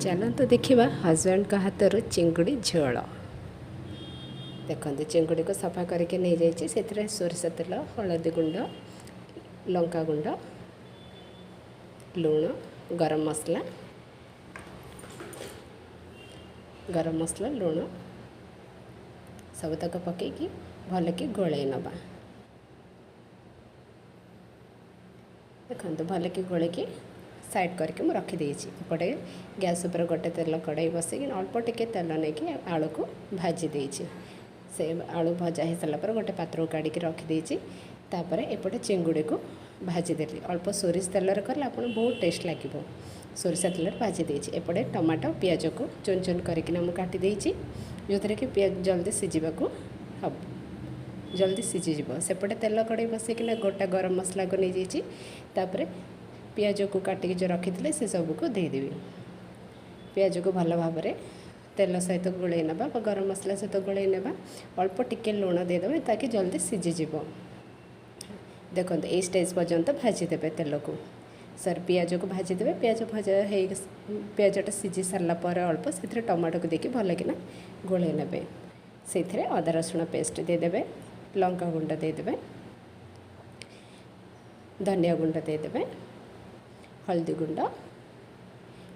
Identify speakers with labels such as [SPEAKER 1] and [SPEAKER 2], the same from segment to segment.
[SPEAKER 1] ଚାଲନ୍ତୁ ଦେଖିବା ହଜବେଣ୍ଡଙ୍କ ହାତରୁ ଚିଙ୍ଗୁଡ଼ି ଝୋଳ। ଦେଖନ୍ତୁ, ଚିଙ୍ଗୁଡ଼ିକୁ ସଫା କରିକି ନେଇଯାଇଛି। ସେଥିରେ ସୋରିଷ ତେଲ, ହଳଦୀ ଗୁଣ୍ଡ, ଲଙ୍କା ଗୁଣ୍ଡ, ଲୁଣ, ଗରମ ମସଲା, ଗରମ ମସଲା, ଲୁଣ ସବୁତକ ପକାଇକି ଭଲକି ଗୋଳେଇ ନେବା। ଦେଖନ୍ତୁ, ଭଲକି ଗୋଳେଇକି ସାଇଡ଼୍ କରିକି ମୁଁ ରଖିଦେଇଛି। ଏପଟେ ଗ୍ୟାସ୍ ଉପରେ ଗୋଟେ ତେଲ କଡ଼େଇ ବସେଇକି ଅଳ୍ପ ଟିକେ ତେଲ ନେଇକି ଆଳୁକୁ ଭାଜି ଦେଇଛି। ସେ ଆଳୁ ଭଜା ହେଇସାରିଲା ପରେ ଗୋଟେ ପାତ୍ରକୁ କାଢ଼ିକି ରଖିଦେଇଛି। ତାପରେ ଏପଟେ ଚିଙ୍ଗୁଡ଼ିକୁ ଭାଜିଦେଲି। ଅଳ୍ପ ସୋରିଷ ତେଲରେ କଲେ ଆପଣ ବହୁତ ଟେଷ୍ଟ ଲାଗିବ। ସୋରିଷ ତେଲରେ ଭାଜି ଦେଇଛି। ଏପଟେ ଟମାଟୋ, ପିଆଜକୁ ଚୁନ ଚୁନ କରିକିନା ମୁଁ କାଟି ଦେଇଛି, ଯେଉଁଥିରେ କି ପିଆଜ ଜଲ୍ଦି ସିଝିବାକୁ ହେବ, ଜଲ୍ଦି ସିଝିଯିବ। ସେପଟେ ତେଲ କଡ଼େଇ ବସେଇକିନା ଗୋଟା ଗରମ ମସଲାକୁ ନେଇଯାଇଛି। ତାପରେ ପିଆଜକୁ କାଟିକି ଯେଉଁ ରଖିଥିଲେ, ସେସବୁକୁ ଦେଇଦେବି। ପିଆଜକୁ ଭଲ ଭାବରେ ତେଲ ସହିତ ଗୋଳେଇ ନେବା ବା ଗରମ ମସଲା ସହିତ ଗୋଳେଇ ନେବା। ଅଳ୍ପ ଟିକେ ଲୁଣ ଦେଇଦେବା ତାକି ଜଲ୍ଦି ସିଝିଯିବ। ଦେଖନ୍ତୁ, ଏଇ ଷ୍ଟେଜ୍ ପର୍ଯ୍ୟନ୍ତ ଭାଜିଦେବେ ତେଲକୁ, ସରି, ପିଆଜକୁ ଭାଜିଦେବେ। ପିଆଜ ଭଜା ହେଇ, ପିଆଜଟା ସିଝି ସାରିଲା ପରେ ଅଳ୍ପ ସେଥିରେ ଟମାଟୋକୁ ଦେଇକି ଭଲକିନା ଗୋଳେଇ ନେବେ। ସେଇଥିରେ ଅଦା ରସୁଣ ପେଷ୍ଟ ଦେଇଦେବେ, ଲଙ୍କା ଗୁଣ୍ଡ ଦେଇଦେବେ, ଧନିଆ ଗୁଣ୍ଡ ଦେଇଦେବେ, ହଳଦୀ ଗୁଣ୍ଡ।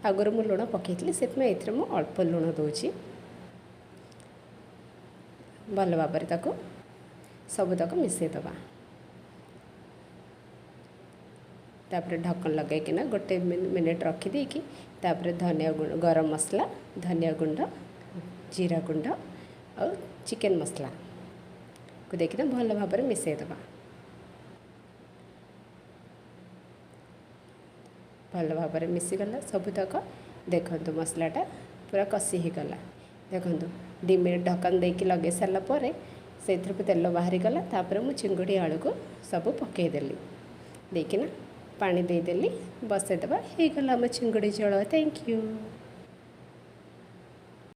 [SPEAKER 1] ଆଗରୁ ମୁଁ ଲୁଣ ପକାଇଥିଲି, ସେଥିପାଇଁ ଏଥିରେ ମୁଁ ଅଳ୍ପ ଲୁଣ ଦେଉଛି। ଭଲ ଭାବରେ ତାକୁ ସବୁତକ ମିଶାଇଦେବା। ତାପରେ ଢକ୍କଣ ଲଗାଇକିନା ଗୋଟେ ମିନିଟ୍ ରଖିଦେଇକି ତାପରେ ଧନିଆ, ଗରମ ମସଲା, ଧନିଆ ଗୁଣ୍ଡ, ଜିରା ଗୁଣ୍ଡ ଆଉ ଚିକେନ୍ ମସଲାକୁ ଦେଇକିନା ଭଲ ଭାବରେ ମିଶାଇଦେବା। ଭଲ ଭାବରେ ମିଶିଗଲା ସବୁତକ। ଦେଖନ୍ତୁ, ମସଲାଟା ପୁରା କଷି ହେଇଗଲା। ଦେଖନ୍ତୁ, 2 ମିନିଟ୍ ଢକ୍କଣ ଦେଇକି ଲଗାଇ ସାରିଲା ପରେ ସେଇଥିରୁ ତେଲ ବାହାରିଗଲା। ତାପରେ ମୁଁ ଚିଙ୍ଗୁଡ଼ି, ଆଳୁକୁ ସବୁ ପକାଇଦେଲି, ଦେଇକିନା ପାଣି ଦେଇଦେଲି, ବସାଇଦେବା। ହେଇଗଲା ଆମ ଚିଙ୍ଗୁଡ଼ି ଝୋଳ। Thank you.